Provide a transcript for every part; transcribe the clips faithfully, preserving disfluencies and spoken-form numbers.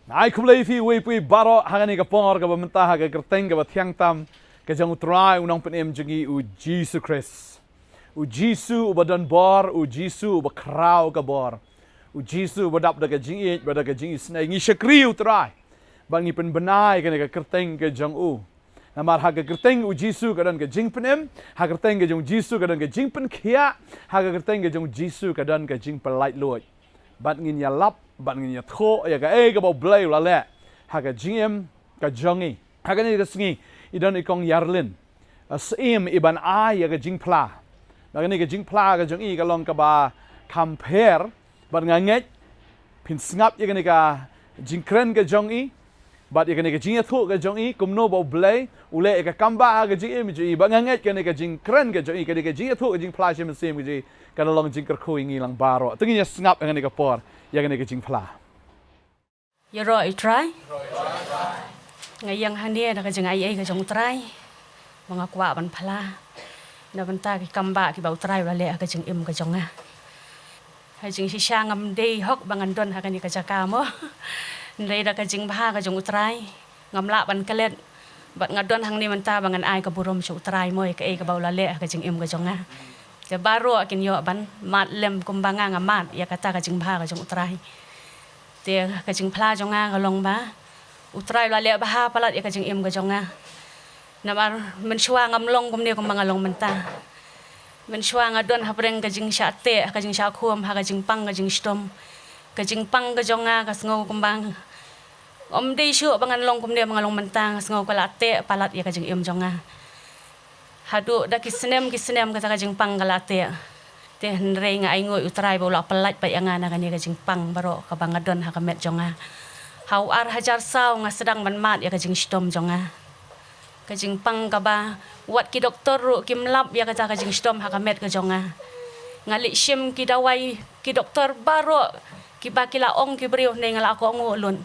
Ai khublei phi uwei pa uwei baroh ha kane ka por kaba mynta ha ka kyrteng kaba thiang tam ka jong U Trai U Nongpynim jong ngi U Jisu Khrist. U Jisu uba don bor, U Jisu uba khraw ka bor. U Jisu uba dap da ka jingïeit bad da ka jingisynei. Ngi shakri U Trai bad ngi pynbna ïa kane ka kyrteng ka jong U. Namar ha ka kyrteng U Jisu ka don ka jingpynim, ha ka kyrteng ka jong U Jisu ka don ka jingpynkhiah, ha ka kyrteng ka jong U Jisu ka don ka jingpyllait luid. Bad ngin ïalap, bad ngin ïathuh ïa kaei kaba U Blei u la leh ha ka jingim ka jong ngi. Ha kane ka sngi i don i Kong Yarlin, a syiem i ban ai ïa ka jingphla. Bad kane ka jingphla ka jong i ka long kaba kham pher. Bad nga ngeit phin sngap ïa kane ka jingkren ka jong i bad ïa kane ka jingïathuh ka jong i, kumno ba U Blei u leh ïa ka kambah ha ka jingim jong i. Bad nga ngeit kane ka jingkren ka jong i, kane ka jingïathuh ka jingphla shi mynsiem ka jong i, kan long jingkyrkhu ïa ngi lang baroh. To ngin ïa sngap ïa kane ka por ïa kane ka jingphla. Ïaroh ïa U Trai. Nga ïeng hangne da ka jingaiei ka jong U Trai ba nga kwah ban phla na bynta ki kambah kiba U Trai u la leh ha ka jingim ka jong nga. Ha jingshisha ngam dei hok ba ngan don ha kane ka jaka mo. Hynrei da ka jingbha ka jong U Trai ngam lah ban klet bad nga don hangne mynta ba ngan ai ka burom sha U Trai mo ïa kaei kaba u la leh ha ka jingim ka jong nga. Te baroh kin ïoh ban mad lem kumba nga nga mad ïa kata ka jingbha ka jong U Trai. Te ka jingphla jong nga ka long ba U Trai u la leh bha palat ïa ka jingim ka jong nga. Namar mynshuwa ngam long kumne kumba nga long mynta. Mynshuwa nga don hapdeng ka jingshah teh, ka jingshah khum, ha ka jingpang ka jingshitom. Ka jingpang ka jong nga ka sngew kumba ym dei shuh ba ngan long kumne ba nga long mynta, nga sngew ka la teh palat ïa ka jingim jong nga. Haduh da ki snem ki snem kata ka jingpang ka la teh. Te hynrei nga ainguh ïa U Trai ba u la pyllait pat ïa nga na kane ka jingpang baroh kaba nga don ha ka met jong nga. Ha u ar hajar saw nga sdang ban mad ïa ka jingshitom jong nga. Ka jingpang kaba wat ki doktor ruh kim lap ïa kata ka jingshitom ha ka met ka jong nga. Nga leit shim ki dawai ki doktor baroh kiba ki la ong ki briew, hynrei nga la kohnguh lut.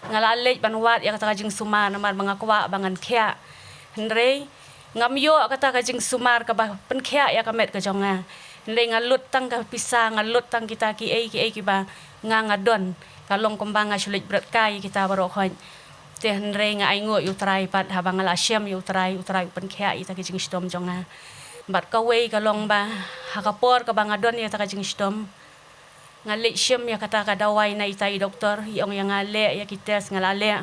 Nga la leit ban wad ïa kata ka jingsumar namar ba nga kwah ba ngan khiah. Hynrei ngam ïoh kata ka jingsumar kaba pynkhiah ïa ka met ka jong nga. Hynrei nga lut tang ka pisa, nga lut tang kita kiei kiei kiba nga nga don. Ka long kumba nga shu leit bret kai kita baroh khoit. Te hynrei nga ainguh ïa U Trai pat, haba nga la shem ïa U Trai, U Trai u pynkhiah ïa kita ki jingshitom jong nga. Bad kawei ka long ba ha ka por kaba nga don ïa kata ka jingshitom, nga leit shim ïa kata ka dawai na ita i doktor, i ong ïa nga leh ïa ki test, nga la leh.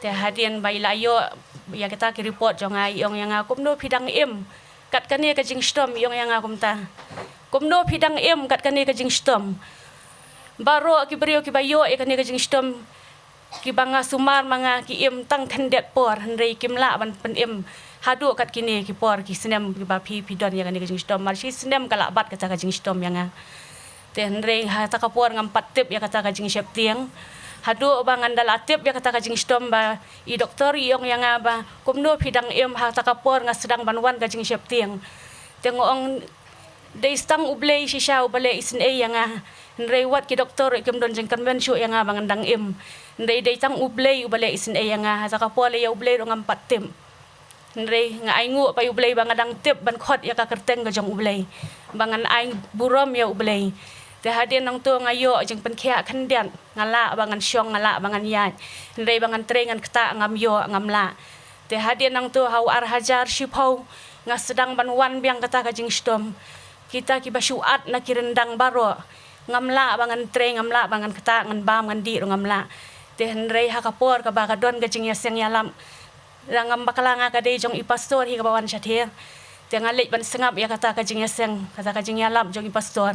Te hadien ba i la ïoh ïa kata ki report jong nga, i ong ïa nga, kumno phi dang im kat kane ka jingshitom, i ong ïa nga kumta. Kumno phi dang im kat kane ka jingshitom. Baroh ki briew kiba ïoh ïa kane ka jingshitom, kiba nga sumar ma nga, ki im tang khyndiat por, hynrei kim lah ban pynim haduh kat kine ki por ki snem kiba phi phi don ïa kane ka jingshitom. Mar shi snem ka la bat kata ka jingshitom ïa nga. Te hynrei ha kata ka por ngam pat tip ïa kata ka jingsheptieng. Haduh ba ngan da la tip ïa kata ka jingshitom ba i doktor i ong ïa nga ba kumno phi dang im ha kata ka por nga sdang ban wan ka jingsheptieng. Te nga ong dei tang U Blei shisha uba leh isynei ïa nga. Hynrei wat ki doktor ruh kim don jingkyrmen shuh ïa nga ba ngan dang im. Hynrei dei tang U Blei uba leh isynei ïa nga. Ha kata ka por leh ïa U Blei ruh ngam pat tip. Hynrei nga ainguh pat ïa U Blei ba nga dang tip ban khot ïa ka kyrteng ka jong U Blei, ba ngan ai burom ïa U Blei. Te hadien nangto nga ïoh jingpynkhiah khyndiat, nga lah ba ngan shong, nga lah ba ngan ïaid. Hynrei ba ngan trei ngan ktah ngam ïoh, ngam lah. Te hadien nangto ha u ar hajar shiphew nga sdang ban wan biang kata ka jingshitom. Kita kiba shu at na ki ryndang baroh, ngam lah ba ngan trei, ngam lah ba ngan ktah, ngan bam, ngan dih ruh ngam lah. Te hynrei ha ka por kaba ka don ka jingïaseng ïalap, la ngam bakla nga, ka dei jong i pastor hi kaba wan shathie. Te nga leit ban sngap ïa kata ka jingïaseng, kata ka jingïalap jong i pastor.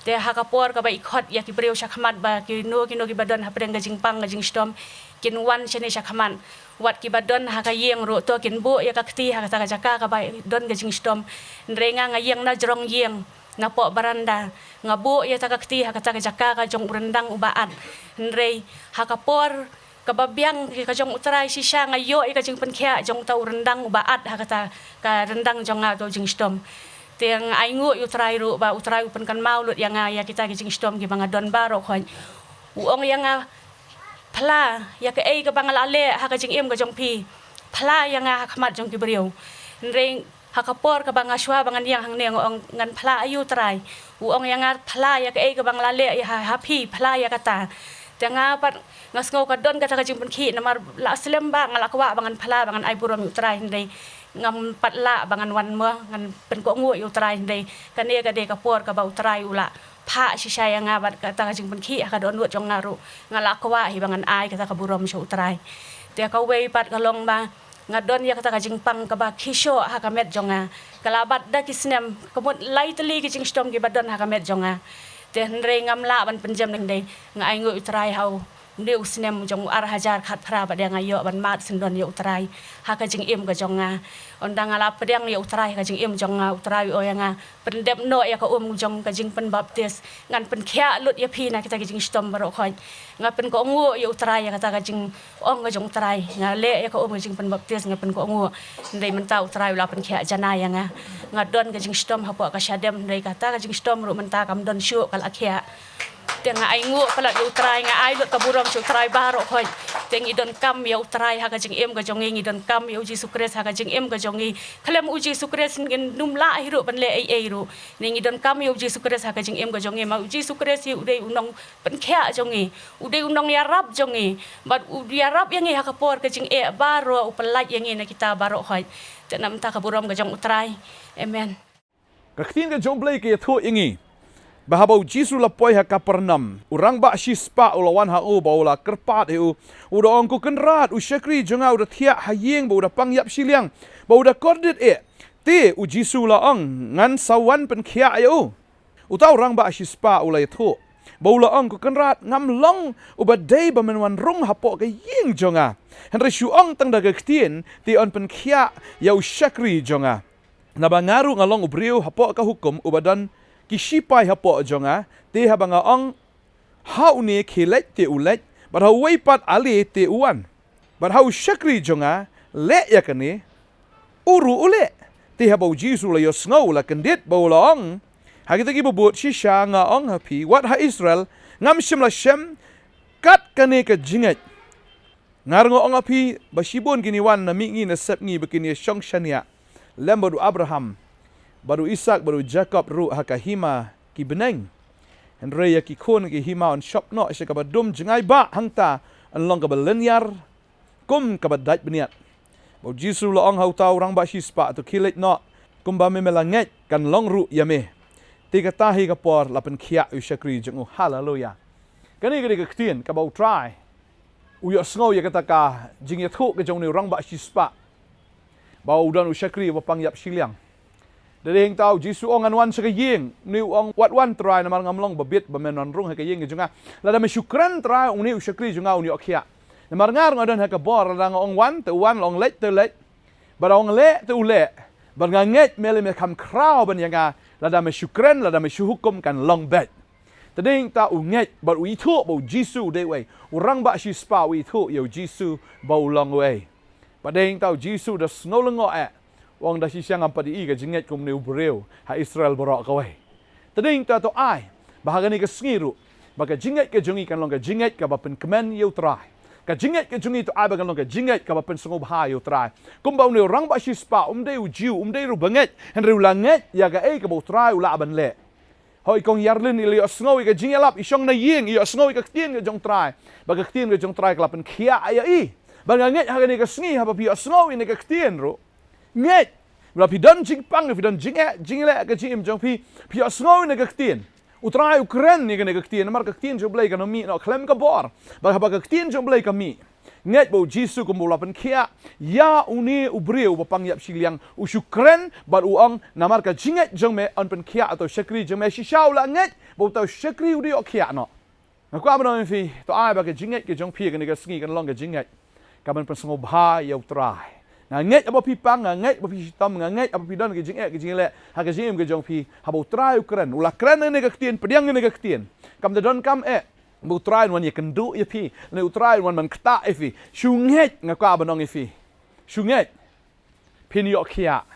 Te ha ka por kaba i khot ïa ki briew shakhmat ba kino kino kiba don hapdeng ka jingpang ka jingshitom kin wan shane shakhmat. Wat kiba don ha ka ïing ruh to kin buh ïa ka kti ha kata ka jaka kaba don ka jingshitom. Hynrei nga nga ïeng na jrong ïing, na poh baranda. Nga buh ïa kata ka kti ha kata ka jaka ka jong u ryndang uba at. Hynrei ha ka por kaba biang ka jong U Trai shisha nga ïoh ïa ka jingpynkhiah jong uta u ryndang uba at ha kata ka ryndang jong nga uta u jingshitom. Te nga ainguh ïa U Trai ruh ba U Trai u pynkynmaw lut ïa nga ïa kita ki jingshitom kiba nga don baroh khoit. U ong ïa nga, phla ïa kaei kaba nga la leh ha ka jingim ka jong phi. Phla ïa nga ha khmat jong ki briew. Hynrei ha ka por kaba nga shuwa ba ngan ïeng hangne nga ong ngan phla aïu Trai. U ong ïa nga phla ïa kaei kaba nga la leh ïa ha, ha phi, phla ïa kata. Te nga pat nga sngew ka don kata ka jingpynkhih namar la slem ba nga la kwah ba ngan phla ba ngan ai burom ïa u Trai hynrei ngam pat lah ba ngan wan mo ngan pynkohnguh ïa u Trai hynrei kane ka dei ka por kaba u Trai u la phah shisha ïa nga bad kata ka jingpynkhih ha ka dohnud jong nga ruh nga la kwah hi ba ngan ai kata ka burom sha u Trai. Te kawei pat ka long ba nga don ïa kata ka jingpang kaba khishoh ha ka met jong nga. Ka la bat da ki snem ka mut lai tylli ki jingshitom kiba don ha ka met jong nga. Te hynrei ngam lah ban pynjem hynrei nga ainguh u Trai ha u. Une u snem jong u ar hajar khatphra bad ïa nga ïoh ban mad syndon ïa u Trai ha ka jingim ka jong nga. Ynda nga la pdiang ïa u Trai ha ka jingim jong nga u Trai u ong ïa nga pyndep noh ïa ka um jong ka jingpynbaptis. Ngan pynkhiah lut ïa phi na kita ki jingshitom baroh khoit. Nga pynkohnguh ïa u Trai ïa kata ka jingong ka jong u Trai. Nga leh ïa ka um ka jingpynbaptis nga pynkohnguh. Hynrei mynta u Trai u la pynkhiah janai ïa nga. Nga don ka jingshitom hapoh ka shadem hynrei kata ka jingshitom ruh mynta kam don shuh ka la khiah. Te nga ainguh palat ïa u Trai nga ai lut ka burom sha u Trai baroh khoit. Te ngi donkam ïa u Trai ha ka jingim ka jong ngi ngi donkam ïa u Jisu Khrist ha ka jingim ka jong ngi. Khlem u Jisu Khrist ngin nym lah hi ruh ban leh ei ei ruh. Ngi donkam ïa u Jisu Khrist ha ka jingim ka jong ngi ma u Jisu Khrist hi u dei u nongpynkhiah jong ngi. U dei u nongïarap jong ngi. Bad u ïarap ïa ngi ha ka por ka jingeh baroh u pynlait ïa ngi na kita baroh khoit. Te namar ka burom ka jong u Trai. Amen. Ka ktien ka jong u Blei ka ïathuh ïa ngi ba haba u Jisu u la poi ha Kapernaum u rangbah shispah u la wan ha u ba u la kyrpad ïa u. U da ong, ko Kynrad, u shakri jong nga u da thiah ha ïing ba u da pang ïap shiliang ba u da kordit eh. Te u Jisu u la ong, ngan sa wan pynkhiah ïa u. Uta u rangbah shispah u la ïathuh ba u la ong, ko Kynrad, ngam long uba dei ba men wan rung hapoh ka ïing jong nga. Hynrei shu ong tang da ka ktien te yn pynkhiah ïa u shakri jong nga. Naba nga ruh nga long u briew hapoh ka hukum uba don ki shipai hapoh jong nga. Te haba nga ong ha une, khie leit, te u leit. Bad ha uwei pat, ale, te u wan. Bad ha u shakri jong nga, leh ïa kane, u ruh u leh. Te haba u Jisu u la ïohsngew u la kyndit bad u la ong, ha kita kiba bud shisha nga ong ha phi, wat ha Israel ngam shym la shem kat kane ka jingngeit. Nga ruh nga ong ha phi ba shibun kin ïa wan na mihngi na sepngi ba kin ïa shong shaniah lem bad u Abraham bad u Isaak bad u Jakob ruh ha ka hima ki bneng. Hynrei ïa ki khun ki hima yn shop noh sha kaba dum jngai bah, hangta yn long kaba lynñiar kum kaba dait bniat. Bad u Jisu u la ong ha uta u rangbah shispah, to khie leit noh, kumba me me la ngeit kan long ruh ïa me. Te kata hi ka por la pynkhiah u shakri jong u. Haleluya. Kane ka dei ka ktien kaba u Trai u ïohsngew ïa kata ka jingïathuh ka jong une u rangbah shispah ba u don u shakri uba pang ïap shiliang. Da dei hangta u Jisu u ong, ngan wan sha ka ïing. Une u ong, wat wan Trai, namar ngam long ba bit ba men wan rung ha ka ïing ka jong nga. Lada me shu kren Trai, une u shakri jong nga un ïoh khiah. Namar nga ruh nga don ha ka bor, lada nga ong wan te u wan, la ong leit te u leit. Bad ong leh te u leh. Bad nga ngeit me lei me kham khraw ban ïa nga, lada me shu kren, lada me shu hukum kan long beit. Te dei hangta u ngeit bad u ithuh ba u Jisu u dei uei. U rangbah shispah u ithuh ïa u Jisu ba u long uei. Bad dei hangta u Jisu u da sngew lyngngoh eh, u ong, da shisha ngam pat ïohi ka jingngeit kum une u briew ha Israel baroh kawei. Te dei hangta to ai ba ha kane ka sngi ruh ba ka jingngeit ka jong ngi kan long ka jingngeit kaba pynkmen ïa u Trai. Ka jingngeit ka jong ngi to ai ba kan long ka jingngeit kaba pynsngewbha ïa u Trai. Kumba une u rangbah shispah um dei u Jiw, um dei ruh ba ngeit, hynrei u la ngeit ïa kaei kaba u Trai u lah ban leh. Hooid, i kong Ïarlin i la ïohsngew ïa ka jingïalap, i shong na ïing, i ïohsngew ïa ka ktien ka jong u Trai. Ba ka ktien ka jong u Trai ka la pynkhiah ïa i. Ba nga ngeit ha kane ka sngi haba phi ïohsngew ïa kane ka ktien ruh, ngeit. Ba la phi don jingpang, phi don jingeh, jingleh ka jingim jong phi, phi ïohsngew ïa kane ka ktien. U Trai u kren ïa kane ka ktien, namar ka ktien jong u Blei kan ym mih noh khlem ka bor. Bad haba ka ktien jong u Blei ka mih, ngeit ba u Jisu kumba u la pynkhiah ïa une u briew uba pang ïap shiliang, u shu kren bad u ong, namar ka jingngeit jong me yn pynkhiah uta u shakri jong me. Shisha u la ngeit ba uta u shakri u dei ïoh khiah noh. Nga kwah ban ong ïa phi, to ai ba ka jingngeit ka jong phi kane ka sngi kan long ka jingngeit kaban pynsngewbha ïa u Trai. Nga ngeit haba phi pang, nga ngeit haba phi shitom, nga ngeit haba phi don ka jingeh ka jingleh ha ka jingim ka jong phi, haba u Trai u kren, u la kren ïa kane ka ktien, pdiang ïa kane ka ktien. Kam da donkam eh ba u Trai un wan ïakynduh ïa phi, lane u Trai un wan ban ktah ïa phi. Shu ngeit, nga kwah ban ong ïa phi, shu ngeit. Phin ïoh khiah.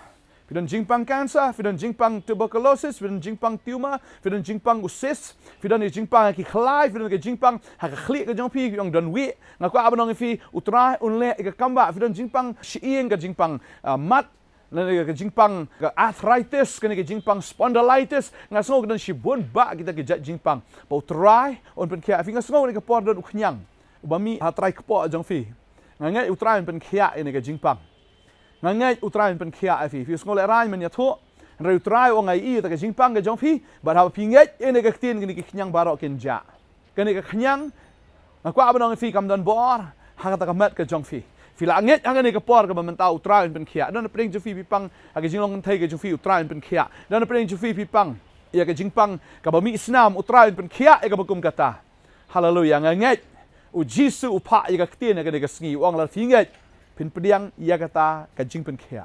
Phi don jingpang cancer, phi don jingpang tuberculosis, phi don jingpang tumor, phi don jingpang u cyst, phi don jingpang ha ki khlai, phi don ka jingpang ha ka khlieh ka jong phi, phi ong don wih. Nga kwah ban ong ïa phi, u Trai un leh ïa ka kam ba. Phi don jingpang shyieng, ka jingpang, ah, mat, Lane ka jingpang ka arthritis, kane ka jingpang spondylitis, nga sngew ka don shibun bah kita ki jait jingpang. Ba U Trai un pynkhiah ïa phi, nga sngew kane ka por don u khñiang uba mih ha trai kpoh jong phi. Nga ngeit U Trai un pynkhiah ïa kane ka jingpang. Nga ngeit U Trai un pynkhiah ïa phi. Phi sngew lehraiñ men ïathuh. Hynrei U Trai u ong nga ïohi ïa ka jingpang ka jong phi. Bad haba phi ngeit ïa kane ka ktien, kine ki khñiang baroh kin jah. Kane ka khñiang, nga kwah ban ong ïa phi, kam don bor ha kata ka met ka jong phi. Phi la ngeit ha kane ka por kaba mynta U Trai un pynkhiah. Don napdeng jong phi phi pang ha ka jinglong kynthei ka jong phi, U Trai un pynkhiah. Don napdeng jong phi phi pang ïa ka jingpang kaba mih snam, U Trai un pynkhiah ïa kaba kum kata. Haleluia, nga ngeit U Jisu u phah ïa ka ktien ha kane ka sngi, u ong lada phi ngeit, phin pdiang ïa kata ka jingpynkhiah.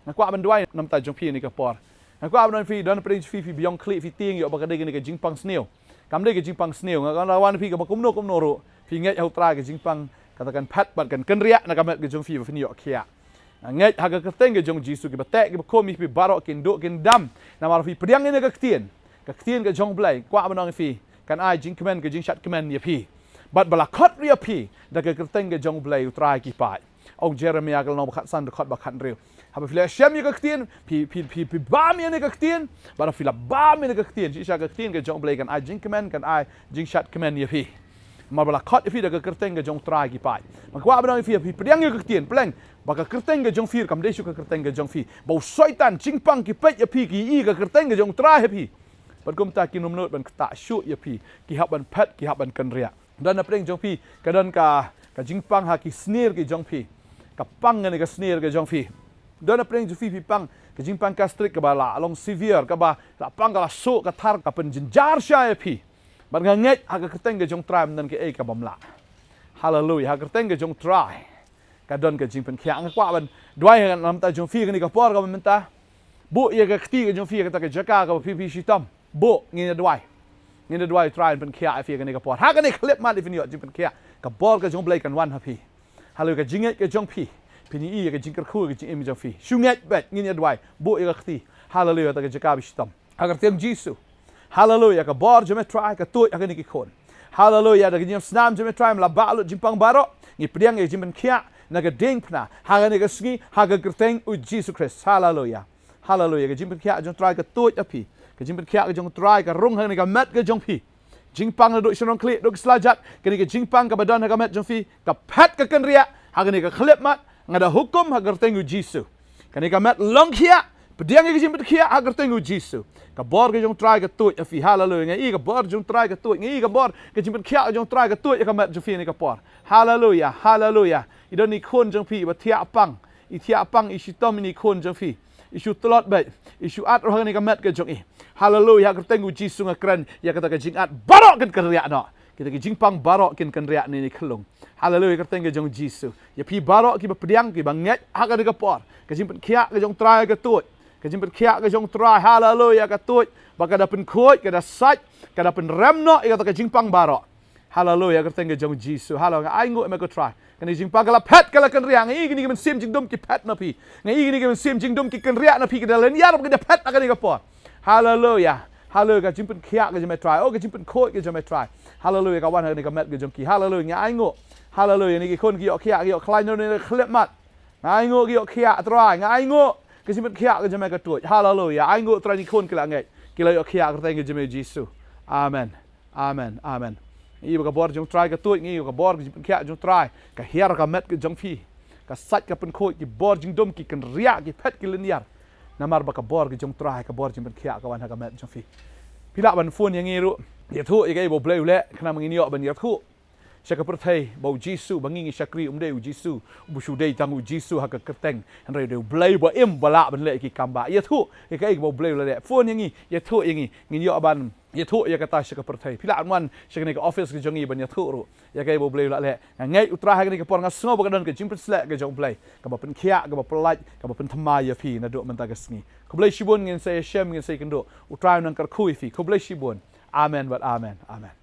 Nga kwah ban duwai na bynta jong phi ha kane ka por. Nga kwah ban ong ïa phi, don napdeng jong phi phi biang khlieh, phi tieng ïoh ba ka dei kane ka jingpang sniew. Kam dei ka jingpang sniew, nga kwah ban wan ïa phi kaba kumno kumno ruh, phi ngeit ha U Trai ka jingpang kata kan phet bad kan kynriah na ka met ka jong phi ba phin ïoh khiah. Nga ngeit ha ka kyrteng ka jong U Jisu, kiba teh kiba khum ïa phi baroh kin duh kin dam. Namar phi pdiang ïa kane ka ktien, ka ktien ka jong U Blei, kwah ban ong ïa phi, kan ai jingkmen, ka jingshad kmen ïa phi. Bad ba la khot ruh ïa phi da ka kyrteng ka jong U Blei U Trai ki paid. Ong Jeremiah ka lynnong ba khatsan, dkhot ba khathynriew. Haba phi la ïashem ïa ka ktien, phi, phi, phi, phi bam ïa kane ka ktien, bad haba phi la bam ïa kane ka ktien, shisha ka ktien ka jong U Blei kan ai jingkmen, kan ai jingshad kmen ïa phi. Namar ba la khot ïa phi da ka kyrteng ka jong U Trai ki paid. Nga kwah ban ong ïa phi, phi pdiang ïa ka ktien, pleng ba ka kyrteng ka jong phi ruh kam dei shuh ka kyrteng ka jong phi. Ba u Soitan, jingpang ki peit ïa phi, ki ïohi ka kyrteng ka jong U Trai ha phi. Bad kumta kin ym nud ban ktah shuh ïa phi, ki hap ban phet, ki hap ban kynriah. Don napdeng jong phi ka don ka, ka jingpang ha ki snier ki jong phi. Ka pang kane ka snier ka jong phi. Don napdeng jong phi phi pang ka jingpang gastric kaba la long severe, kaba la pang ka la suh, ka thar ka pynjynjar sha ïa phi. Bad nga ngeit ha ka kyrteng ka jong U Trai ym don kaei kabym lah. Haleluia, ha ka kyrteng ka jong U Trai ka don ka jingpynkhiah. Nga kwah ban duwai ha ka namar jong phi ha kane ka por kaba mynta. Buh ïa ka kti ka jong phi ha kata ka jaka kaba phi, phi shitom. Buh, ngin ïa duwai. Ngin ïa duwai U Trai un pynkhiah ïa phi ha kane ka por. Ha kane ka khyllipmat phin ïoh jingpynkhiah. Ka bor ka jong U Blei kan wan ha phi. Haleluia, ka jingngeit ka jong phi, phin ïohi ïa ka jingkyrkhu ka jingim jong phi. Shu ngeit beit, ngin ïa duwai. Buh ïa ka kti. Haleluia, ha kata ka jaka ba shitom. Ha ka kyrteng Jisu. Haleluia, ka bor jong me Trai ka tuid ha kine ki khun. Haleluia, da ka jingïasnam jong me Trai me la bah lut jingpang baroh. Ngi pdiang ïa ka jingpynkhiah na ka diengphna ha kane ka sngi, ha ka kyrteng U Jisu Khrist. Haleluia. Haleluia, ka jingpynkhiah jong Trai ka tuid ha phi. Ka jingpynkhiah ka jong Trai ka rung ha kane ka met ka jong phi. Jingpang naduh shynrong khlieh, duh ki sla jat, kane ka jingpang kaba don ha ka met jong phi ka phet ka kynriah ha kane ka khyllipmat. Nga da hukum ha ka kyrteng U Jisu. Kane ka met long khiah, pdiang ïa ka jingpynkhiah ha ka kyrteng U Jisu. Ka bor ka jong Trai ka tuid ha phi. Haleluia. Nga ïohi ka bor jong Trai ka tuid. Nga ïohi ka bor ka jingpynkhiah ka jong Trai ka tuid ha ka met jong phi ha kane ka por. Haleluia. Haleluia. I don i khun jong phi iba thiah pang, i thiah pang, i shitom, i khun jong phi i shu tlot beit, i shu at ruh ha kane ka met ka jong i. Haleluia, ha ka kyrteng U Jisu nga kren ïa kata ka jingat baroh kin kynriah noh. Kita ki jingpang baroh kin kynriah na kane ka khyllung. Haleluia, ha ka kyrteng ka jong U Jisu. Ïa phi baroh kiba pdiang, kiba ngeit ha kane ka por, ka jingpynkhiah ka jong Trai ka tuid. Ka jingpynkhiah ka jong Trai, haleluia, ka tuid. Ba ka da pynkhuid, ka da sait, ka da pynrem noh ïa kata ka jingpang baroh. Haleluia, ha ka kyrteng ka jong U Jisu. Haleluia, nga ainguh ïa me ko Trai. Kane ka jingpang ka la phet, ka la kynriah. Nga ïohi kine ki mynsiem jingdum ki phet na phi. Nga ïohi kine ki mynsiem jingdum ki kynriah na phi, ki da lynñiar bad ki da phet ha kane ka por. Haleluia. Haleluia, ka jingpynkhiah ka jong me Trai. Oh, ka jingpynkhuid ka jong me Trai. Haleluia, ka wan ha kane ka met ka jong ki. Haleluia, nga ainguh. Haleluia, kine ki khun ki ïoh khiah, ki ïoh khlaiñ na kane ka khyllipmat. Nga ainguh ki ïoh khiah Trai, nga ainguh ka jingpynkhiah ka jong me ka tuid. Haleluia, ainguh Trai, kine ki khun ki la ngeit, ki la ïoh khiah ha ka kyrteng ka jong me Jisu. Amen. Amen. Amen. Ngi ïohi ba ka bor jong Trai ka tuid, ngi ïohi ba ka bor ka jingpynkhiah jong Trai ka hiar ha ka met ka jong phi. Ka sait, ka pynkhuid, ki bor jingdum ki kynriah, ki phet, ki lynñiar. Namar ba ka bor ka jong Trai, ka bor jingpynkhiah ka wan ha ka met jong phi. Phi lah ban phone ïa ngi ruh, ïathuh ïa kaei ba U Blei u leh, khnang ba ngin ïoh ban ïathuh sha ka pyrthei ba U Jisu ba ngi ngi shakri um dei U Jisu uba shu dei tang U Jisu ha ka kyrteng, hynrei u dei U Blei ba im, ba lah ban leh ki kam ba. Ïathuh ïa kaei ba U Blei u la leh, phone ïa ngi, ïathuh ïa ngi, ngin ïoh ban ïathuh ïa kata sha ka pyrthei. Phi lah ban wan sha kane ka office ka jong ngi ban ïathuh ruh ïa kaei ba U Blei u la leh. Nga ngeit U Trai ha kane ka por, nga sngew ba ka don ka jingpynsleh ka jong U Blei kaba pynkhiah, kaba pyllait, kaba pynthymmai ïa phi naduh mynta ka sngi. Khublei shibun, ngin sa ïashem, ngin sa ïakynduh. U Trai un nang kyrkhu ïa phi. Khublei shibun. Amen bad amen. Amen.